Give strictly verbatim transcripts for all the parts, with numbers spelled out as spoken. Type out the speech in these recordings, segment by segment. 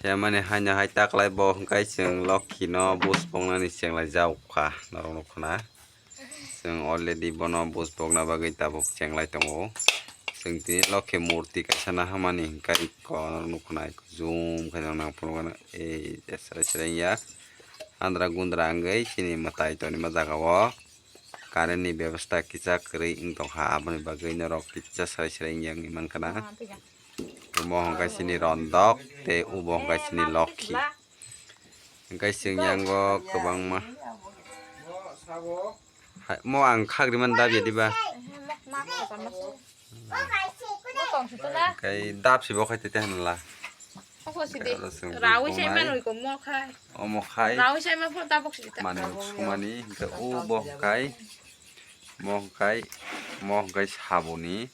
Temani haino hai taklai bo hwnkhe chwng Lokhi no buj poknani chenglai jak kha norok nukho na. Chwng already bono buj pokna bagwi tabuk chenglai tongo. Chwng tini Lokhi murti kaisa naharmani hwnkhe eko norok nukho na, eko zoom khe nang phuru gana ei je srai srai wngya. Andra gundra wngwi chini mwtai tonima jaga o current ni bebostha kisa kwrwi wng tongkha, aboni bagwi norok kisa srai srai wngya wngwi mankha na. Omo hwnkhe chini rondok tei obo hwnkhe chini Lokhi. Hwnkhe chwng yango kwbangma. Hai, mo ang khagrimani dabiya diba? Hwnkhe dap si bo khai tete hwnla. Omo khai. Manwi sukmani, hwnkhe obo hwnkhe, mo hwnkhe, mo hwnkhe saboni.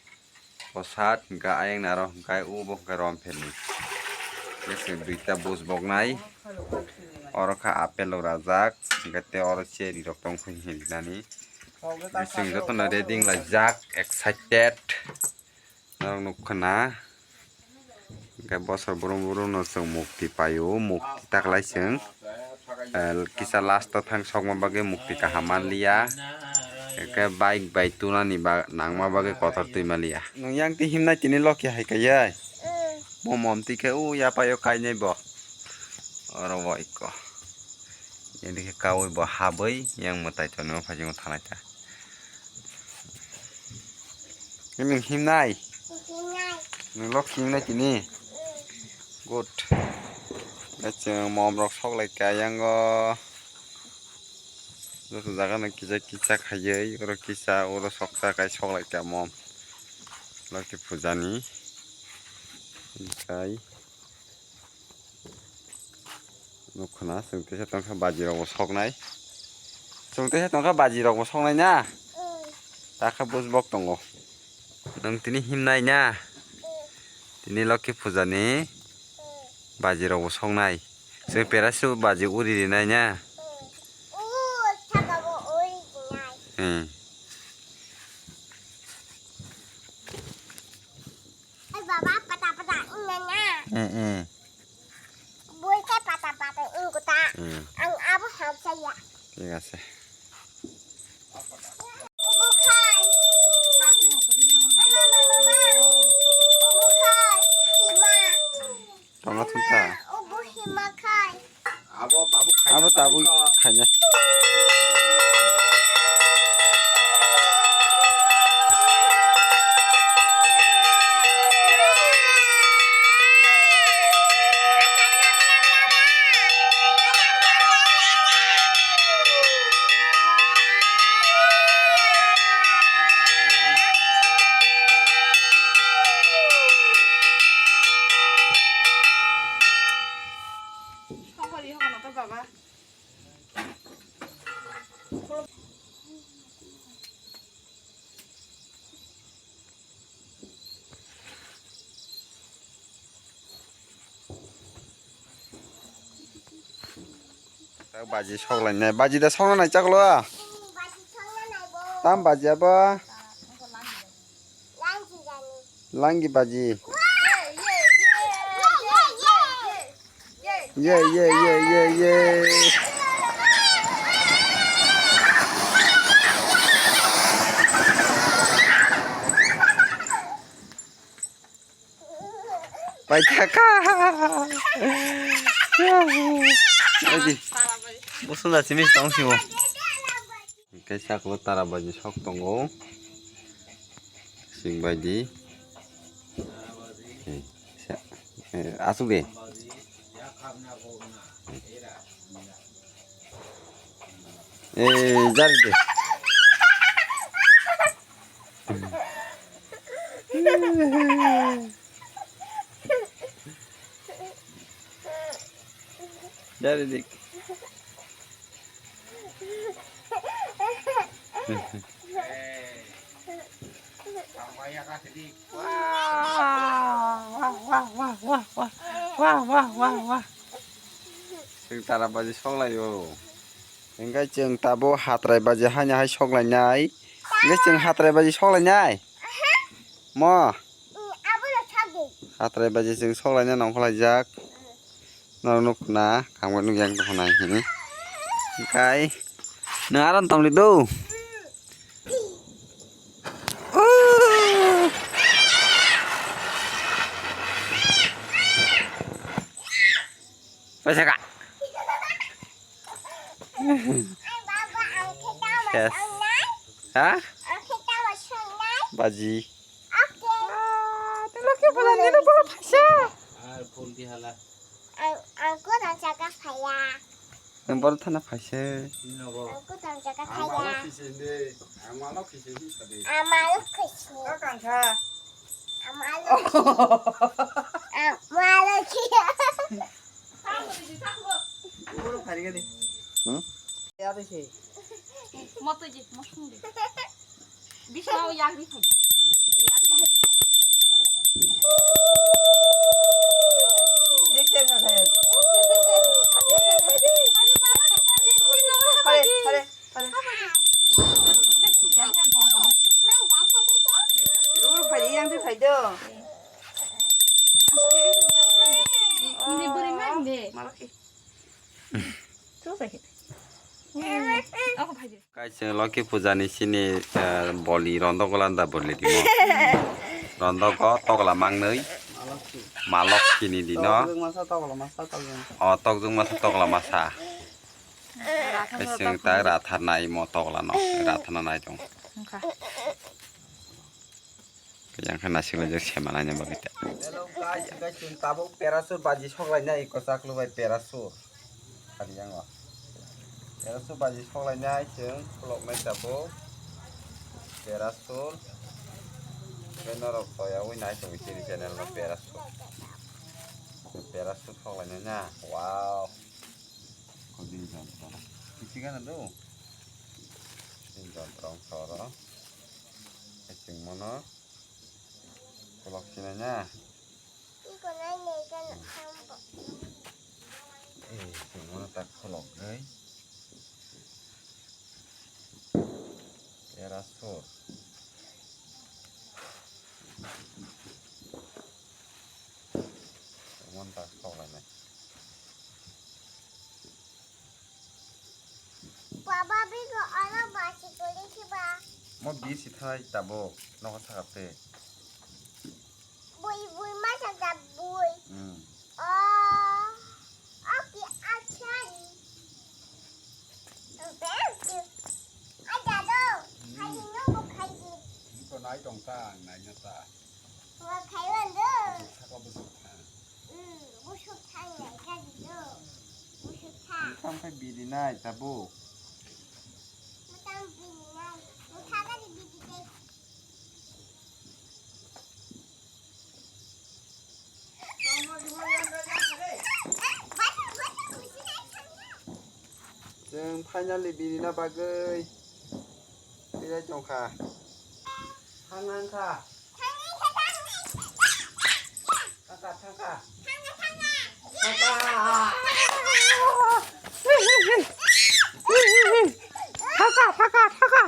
Bwsat hwnkhe ayang naro hwnkhe obo hwnkhe rompheni. Tei chwng duita buj boknai. Oro khe apple rok rajak. Hwnkhe tei oro cherry rok tong khe hinwi rinani. Tei chwng jotono ready wng laijak, excited. Norok nukha na. Hwnkhe bosor brum brum no chwng mukti paio. Mukti taklai chwng, eh, kisa last o thang sokma bagwi mukti kaham manliya. Hwnkhe bike bai tunani ba-, nangma bagwi kotor twi manliya. Nwng yang twi himnai tini Lokhi hai kaiye. Mo mom twi khe o yapaio kainai bo. Oro bo eko. Yang twi khe kaui bo habwi yang mwtai tonwi o phaising o thanglai ta. Nwng himnai? Nwng Lokhi himnai tini? Good. Chwng mom rok sok lai kha yango. Joto jaga no kisa kisa khaiwi, oro kisa, oro soksa khai sok lai kha mom. Lokhi puja ni. Hwnkhe. Nukho na, chwng teisa tongkha baji rok bo soknai. Chwng teisa tongkha baji rok bo soknai na? Takha buj bok tongo. Nwng tini himnai na? Tini Lokhi puja ni baji rok bo soknai. Chwng perasu baji uri rinai na? Hmm. Ai baba, pata pata wngna na. Hmm, hmm. Bui khe pata pata wngkha ta. Hmm. Ang abo hamsa ya. Thik ase. Ubu khai. Ai mama, mama. Ubu khai. Hima. Tongna thung ta. Ubu hima khai. Abo tabuk khaina. Tak baji sok lai nai. Baji da sok nai chaklo. Tam baji abo. Langi baji. Ye, ye, ye, ye, ye. Paithaka. Adi. Bosong da simi tong simo. Kaisa kebo tara baji sok tongo. Sing baidi. Eh, sa-, eh, asuk de. Eh, jari de. Jari de. Wah, wah, wah. Chwng tara baji sok lai o. Hingke chwng tabuk hatrai baji haino hai sok lai nai. Hingke chwng hatrai baji sok lai nai. Mo. Hatrai baji chwng sok lai nai nongkhor lai jak. Norok nuk na, kangbai nuk yang tong nai hini. Kai, nang aram tong di do. Paisa ka? Yes. Ha? Baji. Ah, telo ke pala nilo pala paisa. Ar phone di hala. Ang, ang ko tang jaga phaya. Nang boro thana phaise. Ang ko tang jaga phaya. Ang malo khisi ni sadi. Ang malo khisi. Ka kangkha. Ang malo khisi. Ang malo khisi. Boro phari gani. Hmm? Ya de se. Moto je, mosung de. Bisma o yagri khai. Yagri khai. Ye kya kha khai? Khare, khare, khare. Yo, phai yang de phai do. Ni buri man de. Malaki. Tu sai. Ako phai de. Kaisa Loki puja ni sini, eh, boli rondok landa boli dimo. Rondok o tokla mangnoi. Malok sini dino. Tokla masa, tokla masa, tokla masa. O tokjung masa tokla masa. Kaisa ta rathar nai mo tokla no. Rathar na nai tong. Wngkha. Yang khe naisik laijak sema naina bagwi ta. Hello guys, guys, chwng tabuk parachute baji sok lainai kwchak lubai parachute. Ani yango. Parachute baji sok lainai chwng khuloknai tabuk parachute. Tei norok toyaui nai tongwi chini channel no parachute. Parachute sok lainai na. Wow. Kobini jontro. Kichigano do. Jontro wngkha oro. Chwng mono. Kolok sinai na. Iko nai nai gana sambo. Eh, chwng mono tak kolok gai. Era sur. Chwng mono tak kolok lai nai. Baba, bigo oro basi guli si ba. Mo bisi thai tabuk, nogo sakate. Bui, bui, masa da bui. Hmm. O, o ki achari. Thank you. Ai, dado. Hmm. Hai, nunggu khai di. Nunggu nai tong ta, nai na ta. Wa khai wan do. Saka busuk ta. Hmm, busuk ta, nai khai di do. Busuk ta. Kam khai biri nai, tabuk. Chwng finally birina bagwi tiyar tongkha. Thang nang kha. Thangka, thangka. Thangka. Thangka, thangka, thangka.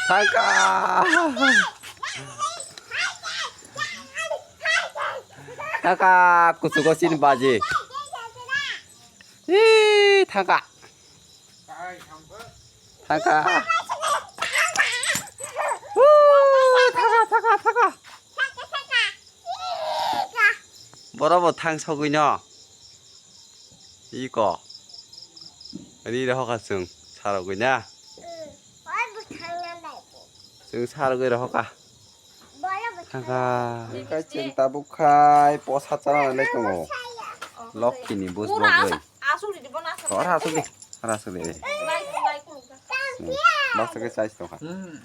Thangka. Thangka, kuchugo chini baji. Ee, thangka. Thangka. Woo, thangka, thangka, thangka. Boro bo thang sogwi no. Iko. Ri rohokha chwng sarogwi na. Chwng sarogwi rohokha. Thangka. Kai chwng tabuk khai posa chana le tongo. Lokhi ni bus bogwi. Asuk ridi bono asuk. Kor asuk di. Kor asuk di. Lai, lai, kuluk da. Hmm. Bas ke size tongkha. Hmm.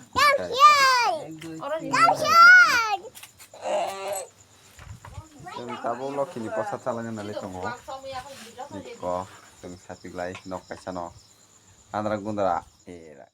Oro ni. Chwng tabuk lokhi ni posa chalangna le tongo. Iko chwng satik lai nok kaisa no. Andra gundra. Era.